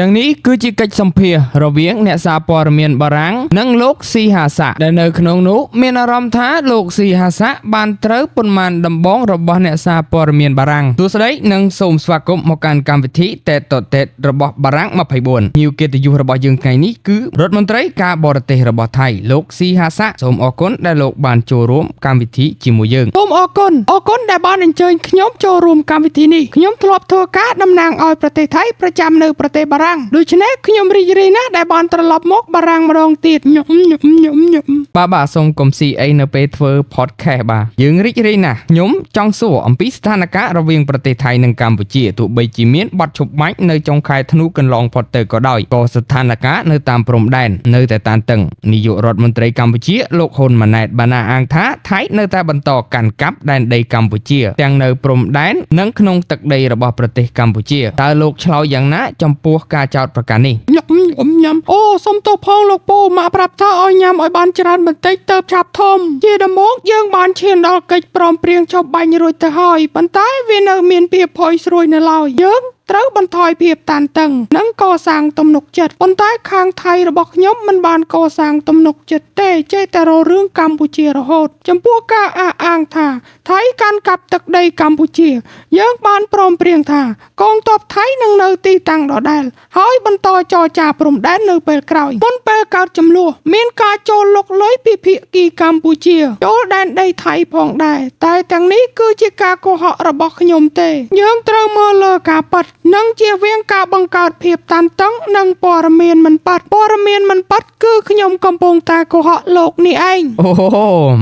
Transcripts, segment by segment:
ទាំងនេះគឺជាកិច្ចសម្ភាសន៍រវាងអ្នកសារព័ត៌មានបារាំងនិងលោកស៊ីហាសាក់ដែលនៅក្នុងនោះមានអារម្មណ៍ថាលោកស៊ីហាសាក់បានត្រូវប៉ុន្មានដំបងរបស់អ្នកសារព័ត៌មានបារាំងសួស្តីនិងសូមស្វាគមន៍មកកាន់កម្មវិធីតេតតេតរបស់បារាំង24ញីវកិត្តិយសរបស់យើងថ្ងៃនេះគឺរដ្ឋមន្ត្រីការបរទេសរបស់ថៃលោកស៊ីហាសាក់សូមអរគុណដែលលោកបានចូលរួមកម្មវិធីជាមួយយើង សូមអរគុណអរគុណដែលបានអញ្ជើញខ្ញុំចូលរួមកម្មវិធីនេះខ្ញុំធ្លាប់ធ្វើការតំណាងឲ្យប្រទេសថៃប្រចាំនៅប្រទេសបារាំងដូច្នេះខ្ញុំរីករាយណាស់ដែលបានត្រឡប់មកបារាំងម្ដងទៀតញំញំញំញំ បាទបាទសូមកុំស៊ីអីនៅពេលធ្វើ podcast បាទយើងរីករាយណាស់ខ្ញុំចង់សួរអំពីស្ថានភាពរវាងប្រទេសថៃនិងកម្ពុជាទោះបីជាមានបទឈប់បាច់នៅចុងខែធ្នូកន្លងផុតទៅក៏ដោយក៏ស្ថានភាពនៅតាមព្រំដែននៅតែតានតឹងនាយករដ្ឋមន្ត្រីកម្ពុជាលោកហ៊ុនម៉ាណែតបានអះអាងថាថៃនៅតែបន្តកាន់កាប់ដែនដីកម្ពុជាទាំងនៅព្រំដែននិងក្នុងទឹកដីរបស់ប្រទេសកម្ពុជាតើលោកឆ្លើយយ៉ាងណាចំពោះការចោទប្រកាន់នេះ ញំញំញំអូសុំទោសផងលោកពូម៉ាក់ប្រាប់ថាឲ្យញ៉ាំឲ្យបានច្រើនបន្តិចទៅឆាប់ធំជាដំបូងយើងបានឈានដល់កិច្ចព្រមព្រៀងឈប់បាញ់រួចទៅហើយប៉ុន្តែវានៅមានភាពផុយស្រួយនៅឡើយយើងត្រូវបន្ថយភាពតានតឹងនិងកសាងទំនុកចិត្តប៉ុន្តែខាងថៃរបស់ខ្ញុំមិនបានកសាងទំនុកចិត្តទេចេះតែរករឿងកម្ពុជារហូតចំពោះការអះអាងថាថៃកាន់កាប់ទឹកដីកម្ពុជា យើងបានព្រមព្រៀងថាកងទ័ពថៃនឹងនៅទីតាំងដដែលហើយបន្តចរចាព្រំដែននៅពេលក្រោយមុនពេលកើតចំនួនមានការចូលលុកលុយពីភាគីកម្ពុជាចូលដែនដីថៃផងដែរតែទាំងនេះគឺជាការកុហករបស់ខ្ញុំទេយើងត្រូវមើលលើការពិតនិងជៀសវាងការបង្កើតភាពតានតឹងនិងព័ត៌មានមិនពិតព័ត៌មានមិនពិតគឺខ្ញុំកំពុងតែកុហកលោកនេះឯង អូ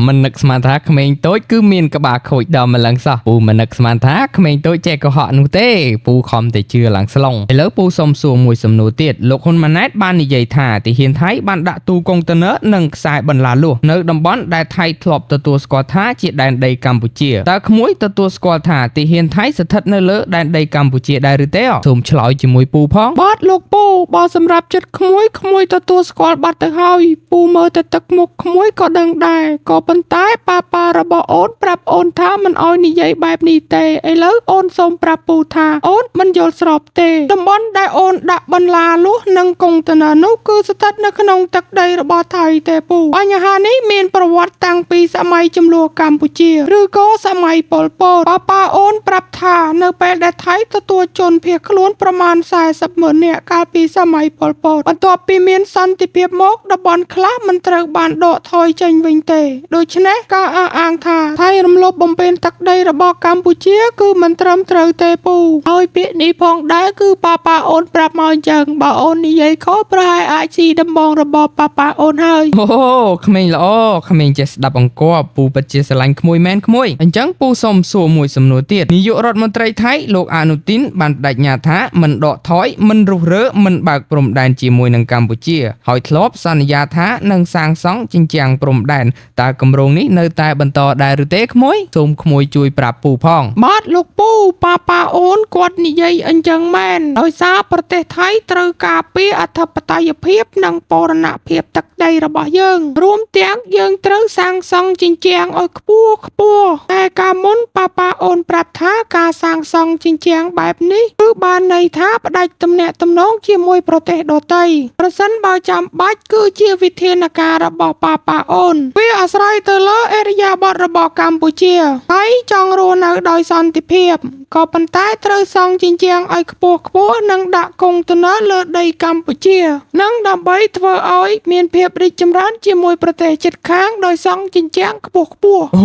មិននឹកស្មានថាក្មេងតូចគឺមានក្បាលខូចដល់ម្លឹងសោះពូមិននឹកស្មានថាក្មេងតូចចេះកុហកនោះទេពូខំតែជឿឡើងស្លងឥឡូវពូសុំសួរមួយសំណួរទៀតលោកហ៊ុនម៉ាណែតបាននិយាយថាទាហានថៃបានដាក់ទូកុងតឺន័រនិងខ្សែបន្លាលួសនៅតំបន់ដែលថៃធ្លាប់ទទួលស្គាល់ថាជាដែនដីកម្ពុជាតើក្មួយទទួលស្គាល់ថាទាហានថៃស្ថិតនៅលើដែនដីកម្ពុជាដែរឬទេសូមឆ្លើយជាមួយពូផង បាទលោកពូបើសម្រាប់ចិត្តក្មួយក្មួយទទួលស្គាល់បាត់ទៅហើយពូមើលតែទឹកមុខក្មួយក៏ដឹងដែរក៏ប៉ុន្តែប៉ាប៉ារបស់អូនប្រាប់អូនថាមិនអោយនិយាយបែបនេះទេឥឡូវអូនសូមប្រាប់ពូថាអូនមិនយល់ស្របទេតំបន់ដែលអូនដាក់បន្លាលួសនិងកុងតឺន័រនោះគឺស្ថិតនៅក្នុងទឹកដីរបស់ថៃទេពូបញ្ហានេះមានប្រវត្តិតាំងពីសម័យចំនួនកម្ពុជាឬក៏សម័យប៉ុលពតប៉ាប៉ាអូនប្រាប់ថានៅពេលដែលថៃទទួលជនភៀសខ្លួនប្រមាណ40ម៉ឺននាក់កាលពីសម័យប៉ុលពតបន្ទាប់ពីមានសន្តិភាពមកតំបន់ខ្លះមិនត្រូវបានដកថយចេញវិញទេដូច្នេះការអះអាងថាថៃរំលោភបំពានទឹកដីរបស់កម្ពុជាគឺមិនត្រឹមត្រូវទេពូហើយពាក្យនេះផងដែរគឺប៉ាប៉ាអូនប្រាប់មកអញ្ចឹងបើអូននិយាយខុសប្រហែលអាចស៊ីដំបងរបស់ប៉ាប៉ាអូនហើយ អូក្មេងល្អក្មេងចេះស្ដាប់បង្គាប់ពូពិតជាស្រឡាញ់ក្មួយមែនក្មួយអញ្ចឹងពូសុំសួរមួយសំណួរទៀតនាយករដ្ឋមន្ត្រីថៃលោកអានុទីនបានបដិញ្ញាថាមិនដកថយមិនរុះរើមិនបើកព្រំដែនជាមួយនឹងកម្ពុជាហើយធ្លាប់សន្យាថានឹងសាងសង់ជញ្ជាំងព្រំដែនតើគម្រោងនេះនៅតែបន្តដែរឬទេក្មួយសូមក្មួយជួយប្រាប់ពូផង បាទលោកពូប៉ាប៉ាអូនគាត់និយាយអញ្ចឹងមែនដោយសារប្រទេសថៃត្រូវការពារអធិបតេយ្យភាពនិងបូរណភាពទឹកដីរបស់យើងរួមទាំងយើងត្រូវសាងសង់ជញ្ជាំងឲ្យខ្ពស់ខ្ពស់តែកាលមុនប៉ាប៉ាអូនប្រាប់ថាការសាងសង់ជញ្ជាំងបែបនេះគឺបានន័យថាផ្ដាច់ទំនាក់ទំនងជាមួយប្រទេសដទៃប្រសិនបើចាំបាច់គឺជាវិធានការរបស់ប៉ាប៉ាអូនវាអាស្រ័យទៅលើអរិយាប័ត្ររបស់កម្ពុជាថៃចង់រស់នៅដោយសន្តិភាពក៏ប៉ុន្តែត្រូវសង់ជញ្ជាំងឲ្យខ្ពស់ខ្ពស់និងដាក់កុងតឺន័រលើដីកម្ពុជានិងដើម្បីធ្វើឲ្យមានភាពរីកចម្រើនជាមួយប្រទេសជិតខាងដោយសង់ជញ្ជាំងខ្ពស់ខ្ពស់ អូ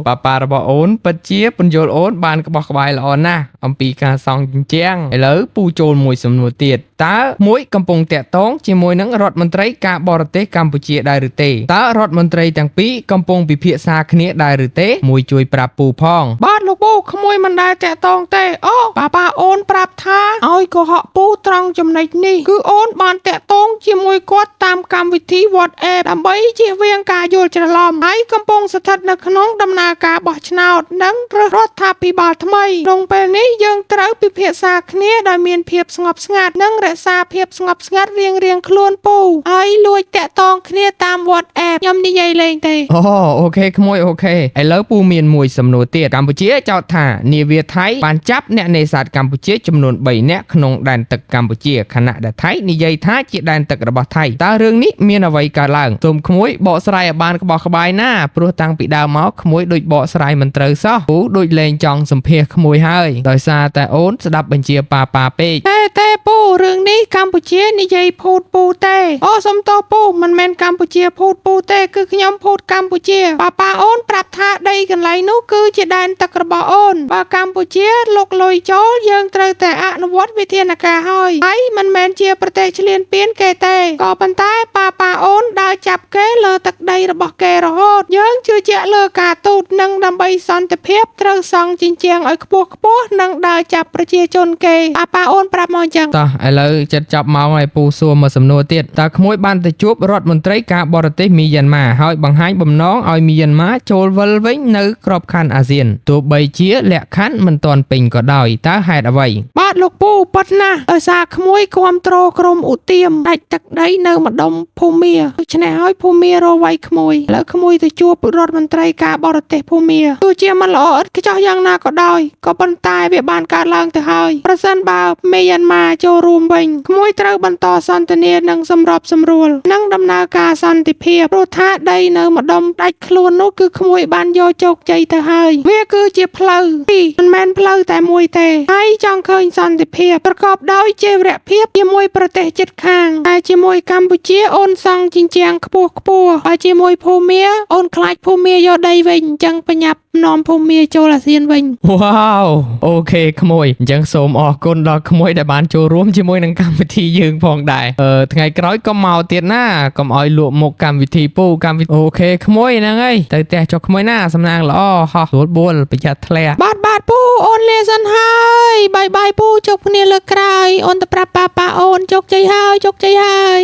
ប៉ាប៉ារបស់អូនពិតជាពន្យល់អូនបានក្បោះក្បាយល្អណាស់អំពីការសង់ជញ្ជាំងឥឡូវពូចូលមួយសំណួរទៀតតើមួយកំពុងតាក់ទងជាមួយនឹងរដ្ឋមន្ត្រីការបរទេសកម្ពុជាដែរឬទេតើរដ្ឋមន្ត្រីទាំងពីរកំពុងពិភាក្សាគ្នាដែរឬទេមួយជួយប្រាប់ពូផង បាទលោកពូក្មួយមិនដែលតាក់ទងទេអូប៉ាប៉ាអូនប្រាប់ថាឲ្យកុហកពូត្រង់ចំណុចនេះគឺអូនបានតាក់ទងជាមួយគាត់តាមកម្មវិធី WhatsApp ដើម្បីជៀសវាងការយល់ច្រឡំហើយកំពុងស្ថិតនៅក្នុងដំណើរការបោះឆ្នោតនិងរើសរដ្ឋាភិបាលថ្មីក្នុងពេលនេះយើងត្រូវពិភាក្សាគ្នាដោយមានភាពស្ងប់ស្ងាត់និងរ ក្សាភាពស្ងប់ស្ងាត់រៀងរៀងខ្លួនពូហើយលួចតាក់ទងគ្នាតាម WhatsApp ខ្ញុំនិយាយលេងទេ អូ OK ក្មួយ OK ឥឡូវពូមានមួយសំណួរទៀតកម្ពុជាចោទថានាវាថៃបានចាប់អ្នកនេសាទកម្ពុជាចំនួន3នាក់ក្នុងដែនទឹកកម្ពុជាខណៈដែលថៃនិយាយថាជាដែនទឹករបស់ថៃតើរឿងនេះមានអ្វីកើតឡើងសូមក្មួយបកស្រាយឲ្យបានក្បោះក្បាយណាព្រោះតាំងពីដើមមកក្មួយដូចបកស្រាយមិនត្រូវសោះពូដូចលែងចង់សម្ភាសក្មួយហើយដោយសារតែអូនស្ដាប់បញ្ជាប៉ាប៉ាពេក ទេទេពូរឿងនេះកម្ពុជានិយាយភូតពូទេអូសុំទោសពូមិនមែនកម្ពុជាភូតពូទេគឺខ្ញុំភូតកម្ពុជាប៉ាប៉ាអូនប្រាប់ថាដីកន្លែងនោះគឺជាដែនទឹករបស់អូនបើកម្ពុជាលុកលុយចូលយើងត្រូវតែអនុវត្តវិធានការហើយហើយមិនមែនជាប្រទេសឈ្លានពានគេទេក៏ប៉ុន្តែប៉ាប៉ាអូនដើរចាប់គេលើទឹកដីរបស់គេរហូតយើងជឿជាក់លើការទូតនិងដើម្បីសន្តិភាពត្រូវសង់ជញ្ជាំងឲ្យខ្ពស់ខ្ពស់និងដើរចាប់ប្រជាជនគេប៉ាប៉ាអូនប្រាប់មកអញ្ចឹង តោះឥឡូវចិត្តចាប់ម៉ោងហើយពូសួរមកសំណួរទៀតតើក្មួយបានទៅជួបរដ្ឋមន្ត្រីការបរទេសមីយ៉ាន់ម៉ាហើយបង្ហាញបំណងឲ្យមីយ៉ាន់ម៉ាចូលវិលវិញនៅក្របខ័ណ្ឌអាស៊ានទោះបីជាលក្ខខណ្ឌមិនទាន់ពេញក៏ដោយតើហេតុអ្វី បាទលោកពូប៉ិតណាស់ដោយសារក្មួយគាំទ្រក្រុមឧទាមដាច់ទឹកដីនៅម្ដុំភូមាដូច្នេះហើយភូមារវៃក្មួយឥឡូវក្មួយទៅជួបរដ្ឋមន្ត្រីការបរទេសភូមាទោះជាមិនល្អឥតខ្ចោះយ៉ាងណាក៏ដោយក៏ប៉ុន្តែវាបានកើតឡើងទៅហើយប្រសិនបើមីយ៉ាន់ម៉ាចូលរួមវិញក្មួយត្រូវបន្តសន្ទនានិងសម្របសម្រួលនិងដំណើរការសន្តិភាពព្រោះថាដីនៅម្ដុំដាច់ខ្លួននោះគឺក្មួយបានយកជោគជ័យទៅហើយវាគឺជាផ្លូវពីរមិនមែនផ្លូវតែមួយទេហើយចង់ឃើញសន្តិភាពប្រកបដោយចីរភាពជាមួយប្រទេសជិតខាងតែជាមួយកម្ពុជាអូនសង់ជញ្ជាំងខ្ពស់ខ្ពស់ហើយជាមួយភូមាអូនខ្លាចភូមាយកដីវិញអញ្ចឹងបញ្ញាប់នាំភូមាចូលអាស៊ានវិញ វ៉ាវ OK ក្មួយអញ្ចឹងសូមអរគុណដល់ក្មួយដែលបានចូលរួមជាមួយនឹងកម្មវិធីយើងផងដែរអឺថ្ងៃក្រោយកុំមកទៀតណាកុំឲ្យលក់មុខកម្មវិធីពូកម្មវិធី OK ក្មួយហ្នឹងហើយទៅផ្ទះចុះក្មួយណាសំណាងល្អហោះស្រួលបួលប្រយ័ត្នធ្លាក់ បាទបាទពូអូនលាសិនហើយ bye bye ពូជួបគ្នាលើកក្រោយអូនទៅប្រាប់ប៉ាប៉ាអូនជោគជ័យហើយជោគជ័យហើយ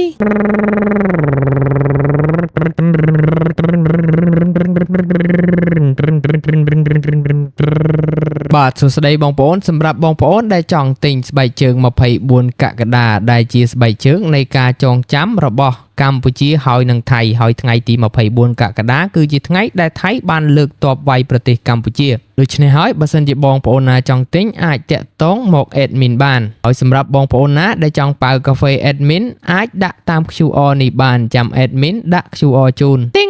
បាទសួស្តីបងប្អូនសម្រាប់បងប្អូនដែលចង់ទិញស្បែកជើង24កក្កដាដែលជាស្បែកជើងនៃការចងចាំរបស់កម្ពុជាហើយនិងថៃហើយថ្ងៃទី24កក្កដាគឺជាថ្ងៃដែលថៃបានលើកទ័ពវាយប្រទេសកម្ពុជាដូច្នេះហើយបើសិនជាបងប្អូនណាចង់ទិញអាចតាក់ទងមក admin បានហើយសម្រាប់បងប្អូនណាដែលចង់ប៉ាវកាហ្វេ admin អាចដាក់តាម QR នេះបានចាំ admin ដាក់ QR ជូន ទិញ